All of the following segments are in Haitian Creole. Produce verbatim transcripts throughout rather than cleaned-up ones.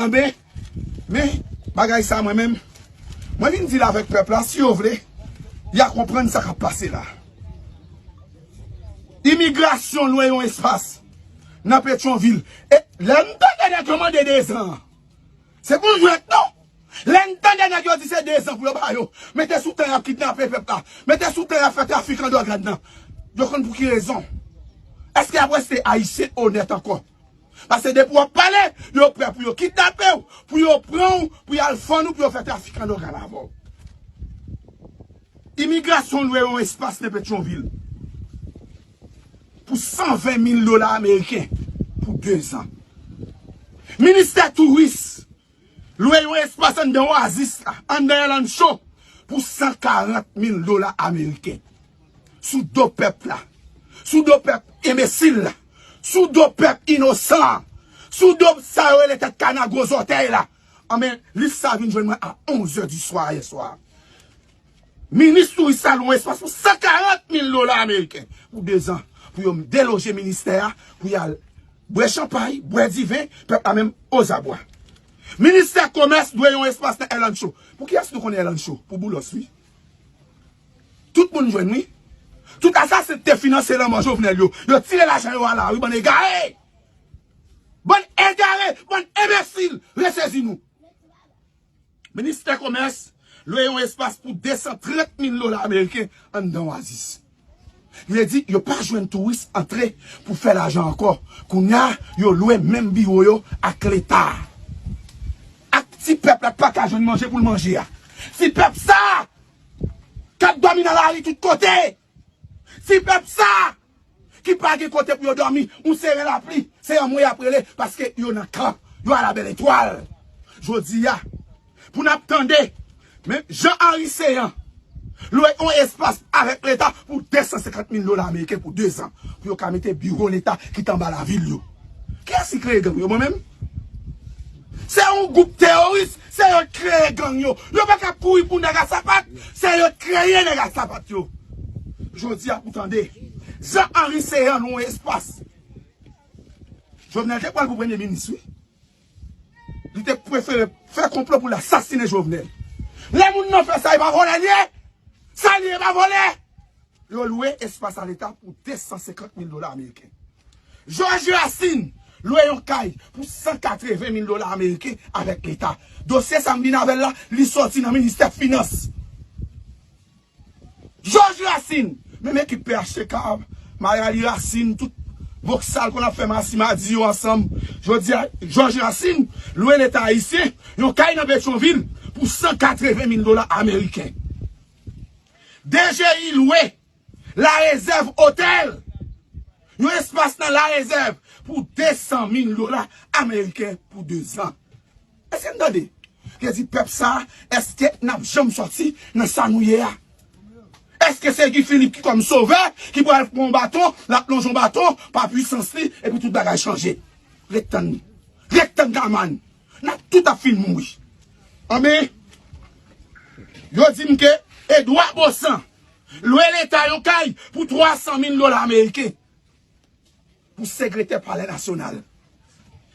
Enben, men, bagay sa mwen menm, mwen vin di l avèk pèp la, si yo vle, y a konprann sa k ap pase la. Imigrasyon lwe yon espas nan Petyonvil. E lè m tande nèg yo mande dezan an, se pou jwèt non. Lè n tande nèg yo di se dezan pou yo ba yo, mete sou tan y ap kidnape pèp la, mete sou tan y ap fè trafik an dwòg ladan, yo konn pou ki rezon. Èske y ap reste Ayisyen onèt ankò? Paske depi w ap pale, yo prè pou yo kidnape w, pou yo pran w, pou y al vann ou, pou yo fè trafik an dwòg avè w. Imigrasyon lwe yon espas nan Petyonvil pou san ven mil dola ameriken pou dezan. Ministè touris lwe yon espas anndan Oasis la, anndan Elancho, pou san karant mil dola ameriken. Sou do pèp la, sou do pèp enbesil la, sou do pèp inosan an, sou do sa yo rele tèt kana gwo zòtèy la. Anben, lis sa vin jwenn mwen a onz è di swa yè swa. Minis touris la lwe yon espas pou san karant mil dola ameriken pou dezan, pou yo deloje ministè a, pou y al bwè chanpay, bwè diven, pèp la menm ozabwa. Ministè komès lwe yon espas nan Elancho. Pou kiyès nou konnen Elancho? Pou Boulos, wi. Tout moun jwenn, wi. Tout asasen ki te finanse lanmò Jovenel yo, yo tire lajan yo a lari, bann egare! Bann egare, bann enbesil, resezi nou. Ministè komès lwe yon espas pou de san trant mil dola ameriken anndan Oasis. Vle di, yo pa jwenn touris antre pou fè lajan ankò. Kounye a, yo lwe menm biwo yo ak Leta. Ak ti pèp la k pa ka jwenn manje pou l manje a. Ti pèp sa a k ap dòmi nan lari tout kote. Ti pèp sa a ki pa gen kote pou yo dòmi, yon seren lapli, se anmwe y ap rele, paske yo nan kan, yo a la bèl etwal. Jodi a, pou n ap tande, men Jean Henry Céant lwe yon espas avèk Leta pou de san senkant mil dola ameriken pou dezan, pou yo ka mete biwo Leta ki t anba lavil yo. Kiyès ki kreye gang yo? Mwen menm? Se yon gwoup teworis, se yo k kreye gang yo. Yo pa ka kouri pou nèg a sapat, se yo k kreye nèg a sapat yo. Jodi a pou tande, Jean Henry Céant lwe yon espas. Jovenel te pral pou premye minis, wi. Li te prefere fè konplo pou l asasinen Jovenel. Lè moun nan fè sa, e pa vòlè li ye? Sa li ye, e pa vòlè? Yo lwe espas a Leta pou de san senkant mil dola ameriken. Georges Racine lwe yon kay pou san katreven mil dola ameriken avèk Leta. Dosye sa m vin avè l la, li sòti nan ministè finans. Georges Racine, menm ekip P H T K, Mayali Racine, tout boksal konn ap fè masi madi yo ansanm. Jodi a, Georges Racine lwe Leta ayisyen yon kay nan Petyonvil pou san katreven mil dola ameriken. D G I lwe La Réserve Hotel yon espas nan La Réserve pou de san mil dola ameriken pou dezan. Èske n tande? Vle di pèp sa a, èske n ap janm sòti nan sa nou ye a? Èske se Guy Philippe ki kòm sovè, ki pral pran yon baton, l ap lonje yon baton, pa pwisans li, epi tout bagay chanje? Ret tann li. Ret tann Lamann. N ap tout ap fin mouri. Anben, yo di m ke Edouard Baussan lwe Leta yon kay pou twa san mil dola ameriken pou sekretè Palè Nasyonal.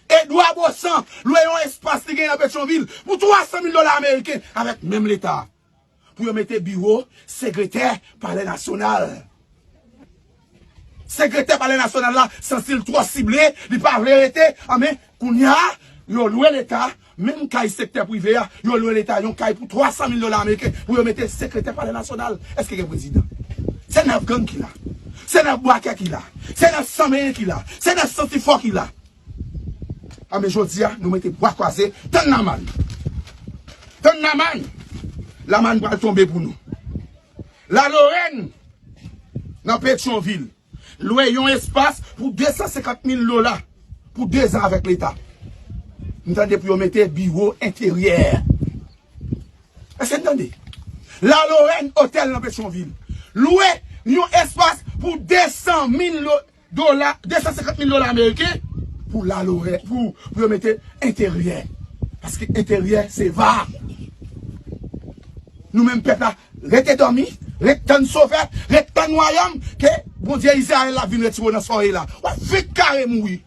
Edouard Baussan lwe yon espas li gen nan Petyonvil pou twa san mil dola ameriken avèk menm Leta a, pou yo mete biwo sekretè Palè Nasyonal. Sekretè Palè Nasyonal la santi l twò sible, li pa vle rete, anben, kounye a, yo lwe Leta, menm kay sektè prive a, yo lwe Leta yon kay pou twa san mil dola ameriken pou yo mete sekretè Palè Nasyonal. Èske gen prezidan? Se nèf gang ki la. Se nèf bwakè ki la. Se nèf sanmenyen ki la. Se nèf santifò ki la. Anben jodi a, nou mete bwa kwaze, tann Lamann. Tann Lamann. Lamann pral tonbe pou nou. Lalorèn, nan Petyonvil, lwe yon espas pou de san senkant mil dola pou dezan avèk Leta. M tande pou yo mete biwo enteryè. Èske n tande? Lalorèn Hotel nan Petyonvil lwe yon espas pou de san mil dola, de san senkant mil dola ameriken pou Lalorèn, pou, pou yo mete enteryè. Paske enteryè se va. Nou menm pèp la, rete dòmi, ret tann sovè, ret tann wayòm, ke Bondye Izrayèl la vin retire w nan sa w ye la. W ap fèk kare mouri.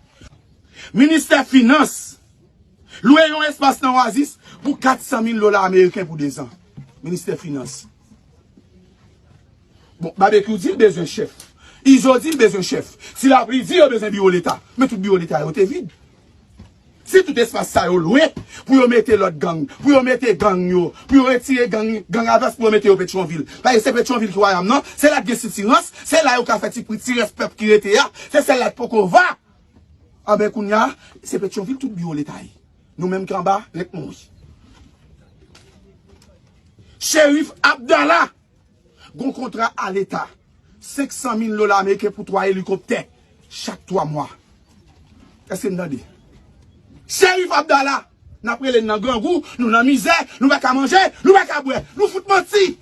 Ministè finans Lwe yon espas nan Oasis pou kat san mil dola ameriken pou dezan. Ministè Finans. Bon, Babekyou di l bezwen chèf. Izo di l bezwen chèf. Ti Lapli di yo bezwen biwo Leta. Men tout biwo Leta yo te vid. Si tout espas sa yo lwe pou yo mete lòt gang, pou yo mete gang yo, pou yo retire gang, gang a vès pou yo mete yo Petyonvil. Paske se Petyonvil ki wayòm nan, se la k gen sitirans, se la yo ka fè ti pri, ti rès pèp ki rete a, se sèl la k poko va. Anben kounye a, se Petyonvil tout biwo Leta ye. Nou menm ki anba, ret mouri. Cherif Abdallah gon kontra a Leta, senk san mil dola ameriken pou twa elikoptè chak twa mwa. Èske n tande? Cherif Abdallah, n ap rele n nan grangou, nou nan mizè, nou pa ka manje, nou pa ka bwè, nou fout manti.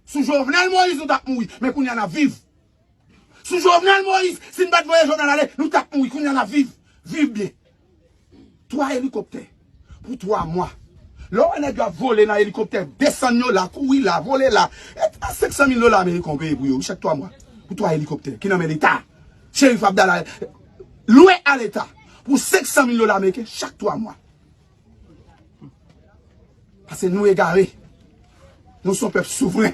Sou Jovenel Moïse nou t ap mouri, men kounye a n ap viv. Sou Jovenel Moïse, si n pa t voye Jovenel ale, nou t ap mouri. Kounye a n ap viv. Viv byen. Twa elikoptè pou twa mwa. Lè w wè nèg yo ap vole nan elikoptè, desann yo la, kouri la, vole la. E senk san mil dola ameriken w peye pou yo, wi, chak twa mwa. Pou twa elikoptè ki nan men Leta. Cherif Abdallah lwe a Leta pou senk san mil dola ameriken chak twa mwa. Paske nou egare. Nou se yon pèp souvren.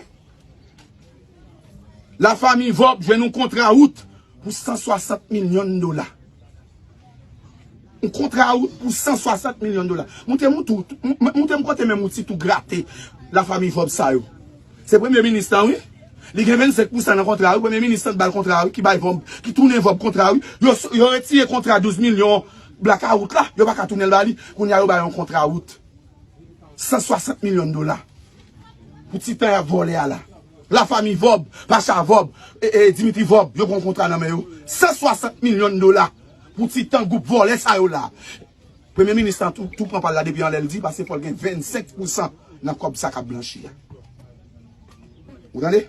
Lafanmi Vòb jwenn yon kontra wout pou san swasant milyon dola. Yon kontra wout pou san swasant milyon dola. Moute m tou, m-, m-, moute m kote menm ou ti tou grate lafanmi Vòb sa yo. Se premye minis lan, wi. Li gen vennsenk pousan nan kontra, wi. Premye minis lan t ba l kontra, wi, ki bay Vòb, ki tounen Vòb kontra, wi. Yo, yo retire kontra douz milyon blakawout la, yo pa ka tounen l ba li. Kounye a, yo ba yon kontra wout. San swasant milyon dola. Pou ti tan y ap vòlè a la. Lafanmi Vòb, Pacha Vòb, e, e, Dimitri Vòb, yo pran kontra nan men yo. San swasant milyon dola. Pou ti tan gwoup vòlè sa yo la. Premye minis lan tou, tou pran pa l la depi anlè l di, paske fò l gen vennsenk pousan nan kòb sa k ap blanchi a. Ou tande?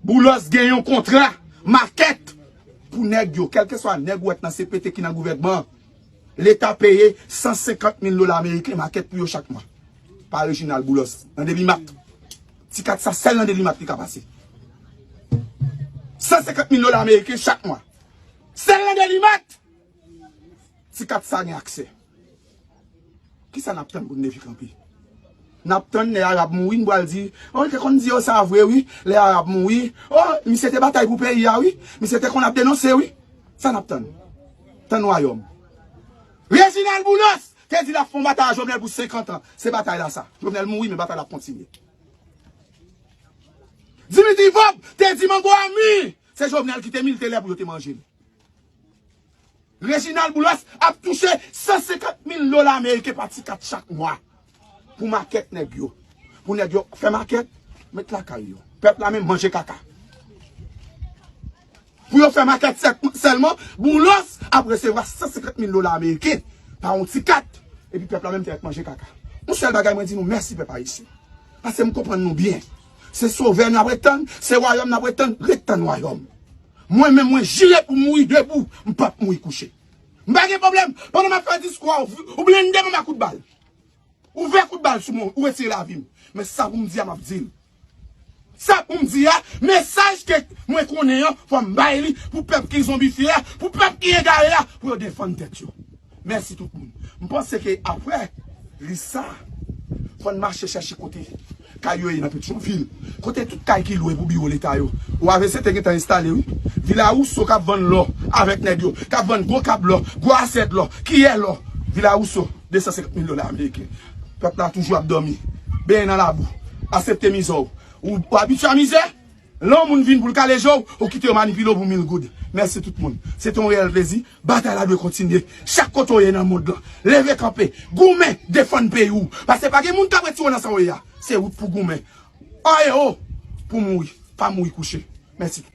Boulos gen yon kontra makèt pou nèg yo, kèlkeswa nèg ou wè nan C P T ki nan gouvènman an. Leta peye san senkant mil dola ameriken makèt pou yo chak mwa. Pa Reginald Boulos, nan Delimat. Ti kat sa, sèl nan Delimat li ka pase. San senkant mil dola ameriken chak mwa. Sèl nan Delimat! Ti kat sa gen aksè. Kisa n ap tann pou n leve kanpe? N ap tann lè Arab mouri, n pral di, o, li te konn di yo sa vre, wi, lè Arab mouri, o, misye te batay pou peyi a, wi, misye te konn ap denonse, wi. Sa n ap tann? Tann wayòm. Reginald Boulos te di l ap fè yon batay a Jovenel pou senkant an. Se batay la sa. Jovenel mouri, men batay la ap kontinye. Dimitri Vòb te di mango a mi. Se Jovenel ki te milte lè pou yo te manje l. Reginald Boulos ap touche san senkant mil dola ameriken pa ti kat chak mwa pou makèt nèg yo. Pou nèg yo fè makèt, met lakay yo. Pèp la menm manje kaka. Pou yo fè makèt sèl-, sèlman, Boulos ap resevwa san senkant mil dola ameriken pa yon ti kat. Epi pèp la menm te mèt manje kaka. Yon sèl bagay mwen di nou, mèsi pèp ayisyen. Paske m konprann nou byen. Se Sovè n ap ret tann, se wayòm n ap ret tann, ret tann wayòm. Mwen menm, mwen jire pou m mouri debou, m p ap mouri kouche. M pa gen pwoblèm. Pandan m ap fè diskou a, ou, ou blende m ak kout bal. Ou ouvè kout bal sou mwen, ou retire lavi m. Men sa pou m di a, m ap di l. Sa pou m di a, mesaj ke mwen konnen an, fò m bay li pou pèp ki zonbifye a, pou pèp ki egare a, pou yo defann tèt yo. Mèsi tout moun. M panse ke apre lis sa, fò n mache chèche kote kay yo ye nan Petyonvil. Kote tout kay ki lwe pou biwo Leta yo. O A V C te gentan enstale, wi. Vila Wouso k ap vann lò avèk nèg yo, k ap vann gwo kab lò, gwo asyèt lò, kiyè lò. Vila Wouso, de san senkant mil dola ameriken. Pèp la toujou ap dòmi. Benyen nan labou. Aksepte mizè w. Ou, ou abitye a mizè? Lè yon moun vin pou l kale je w, ou kite yo manipile w pou mil goud. Mèsi tout moun. Se te yon reyèl plezi. Batay la dwe kontinye. Chak kote w ye nan mond lan, leve kanpe, goumen, defann peyi w. Paske pa gen moun k ap retire w nan sa w ye a. Se ou k pou goumen. An e o pou mouri. Pa mouri kouche. Mèsi.